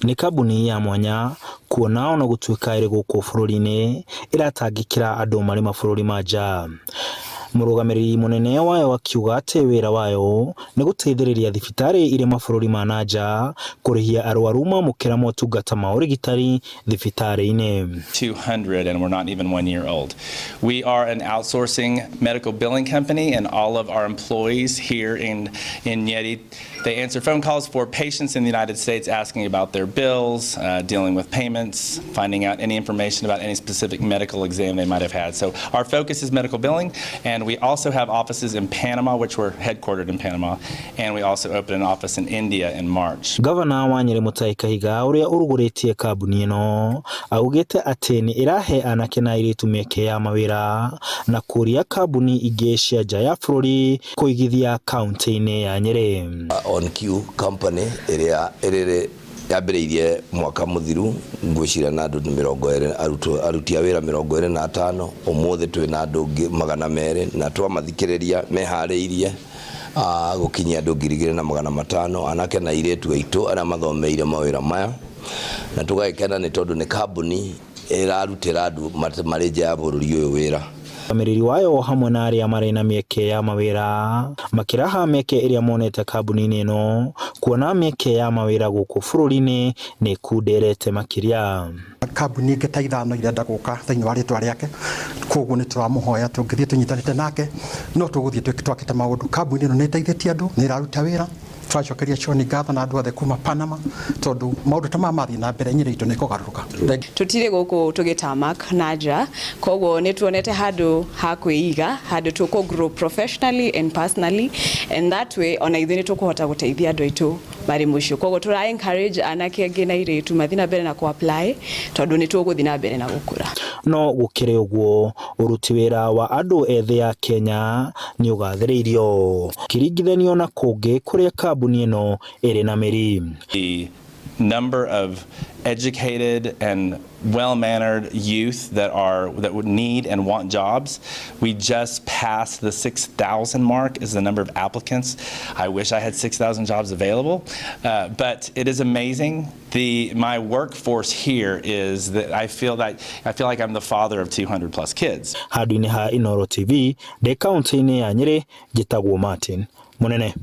Nĩ kambuni ya mwanya kuona ona gũtuĩka ĩrĩ gũkũ bũrũri-inĩ ĩratangĩkĩra andũ marĩ mabũrũri ma nja. Mũrũgamĩrĩri mũnene wayo akiuga atĩ wĩra wayo nĩ gũteithĩrĩria thibitarĩ irĩ mabũrũri ma na nja kũrĩhia arwaru mamũkĩra motungata ma ũrigitani thibitarĩ-inĩ. 200 and we're not even 1 year old. We are an outsourcing medical billing company, and all of our employees here in Nyeri, they answer phone calls for patients in the United States asking about their bills, dealing with payments, finding out any information about any specific medical exam they might have had. So our focus is medical billing, and we also have offices in Panama, which we're headquartered in Panama, and we also opened an office in India in March. Gavana wa Nyeri Mutahi Kahiga ũrĩa ũrugũrĩtie kambuni ĩno augĩte atĩ nĩ ĩrahe anake na airĩtu mĩeke ya mawĩra na kũria kambuni ingĩ cia nja ya bũrũri kũigithia kaunti-inĩ ya Nyeri. On Q company ĩrĩa ĩrĩrĩ yambĩrĩirie mwaka mũthiru, ngwĩciria na andũ 20, arutwo, aruti a wĩra 25. Ũmũthĩ twĩ na andũ 200 na twamathikĩrĩria meharĩirie gũkinyia andũ 2500, anake na airĩtu aitũ arĩa mathomeire mawĩra maya, na tũgagĩkena nĩ tondũ nĩ kambuni ĩrarutĩra andũ marĩ nja ya bũrũri ũyũ wĩra. Mũrũgamĩrĩri wayo hamwe na arĩa marĩ na mĩeke ya mawĩra makĩraha mĩeke ĩrĩa monete kambuni-inĩ ĩno kuona mĩeke ya mawĩra gũkũ bũrũri-inĩ nĩ ĩkunderete makĩria. Kambuni ingĩ ta ithano irenda gũka thĩinĩ wa rĩtwa rĩake, koguo nĩ tũramũhoya tũngĩthiĩ tũnyitanĩte nake no tũgũthiĩ twakĩte maũndũ. Kambuni ĩno nĩ ĩteithĩtie andũ, nĩ ĩraruta wĩra. Tũracokeria Shoni ngatho na andũ othe kuma Panama tondũ maũndũ ta maya mathiĩ na mbere, Nyĩrĩ itũ nĩ ĩkũgarũrũka. Tutire gũkũ tũgĩtamak na nja, koguo nĩ tuonete handũ ha kwĩiga, handũ tũkũ grow professionally and personally, and that way ona ithuĩ nĩ tũkũhota gũteithia andũ aitũ marĩ mũciĩ. Koguo tũra encourage anake angĩ na airĩtu mathiĩ na mbere na kũ apply tondũ nĩ tũgũthiĩ na mbere na gũkũra. No gũkĩrĩ ũguo, ũruti wĩra wa andũ ethĩ a Kenya nĩ ũgathĩrĩirio kĩringithanio na kũngĩ kũrĩa kambuni ĩno ĩrĩ na mĩri. The number of educated and well-mannered youth that would need and want jobs. We just passed the 6,000 mark as the number of applicants. I wish I had 6,000 jobs available, but it is amazing. The my workforce here is that I feel like I'm the father of 200 plus kids. Handũ-inĩ ha Inooro TV ndĩ kaunti-inĩ ya Nyĩrĩ, njĩtagwo Martin Mũnene.